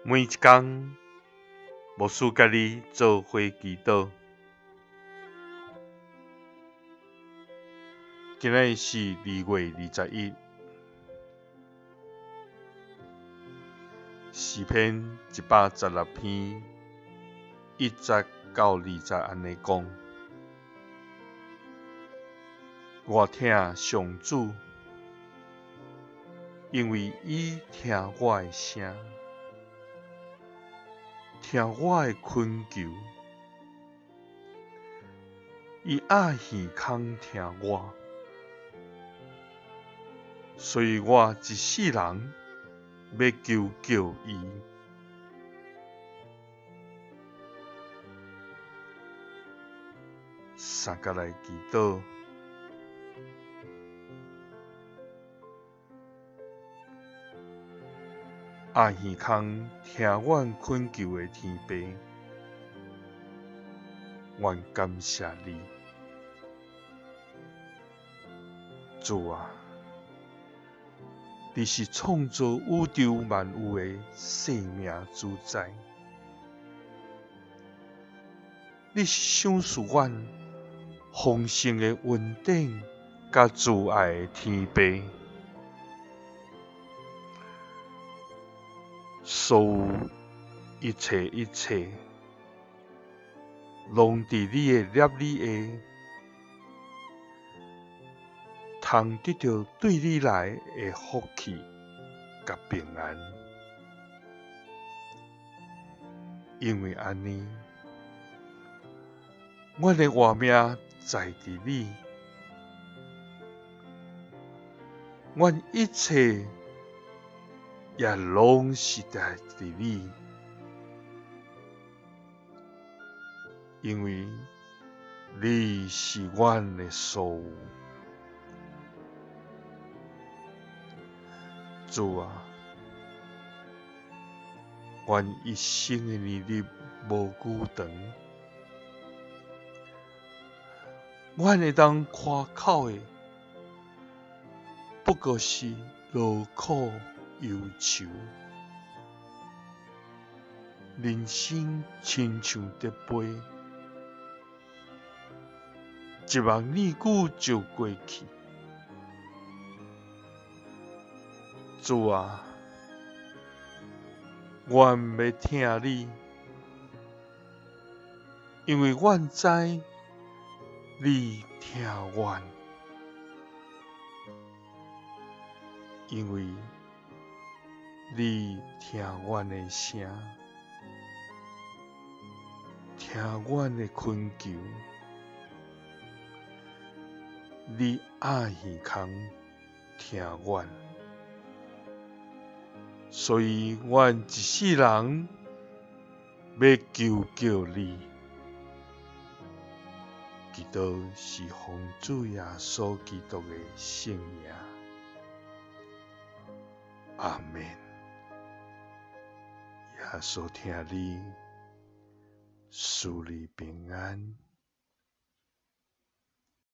每一工，牧師佮你做伙祈禱。今仔日是2月21，詩篇116篇1節到2節按呢講：我疼上主，因為伊聽我的聲。聽我的懇求，伊掩耳孔聽我，所以我一世人欲求告伊。三佮來祈禱。掩耳孔聽阮懇求的天父，阮感謝你，主啊，你是創造宇宙萬有的生命主宰，你是賞賜阮豐盛的恩典佮慈愛的天父。所有一切一切，攏佇你的攝理下，通得著對你來的福氣佮平安。因為按呢，阮的活命在佇你，阮一切也攏是在佇你，因為你是阮的所有。主啊，阮一生的年日無久長，阮會當誇口的，不過是勞苦憂愁，人生親像蝶飛，一目年久就過去。主啊，阮欲疼你，因為阮知你疼阮，因為你聽阮的聲，聽阮的懇求，你掩耳孔聽阮，所以阮一世人欲求告你。祈禱是奉主耶穌基督的聖名。阿們。耶穌疼你，賜你平安。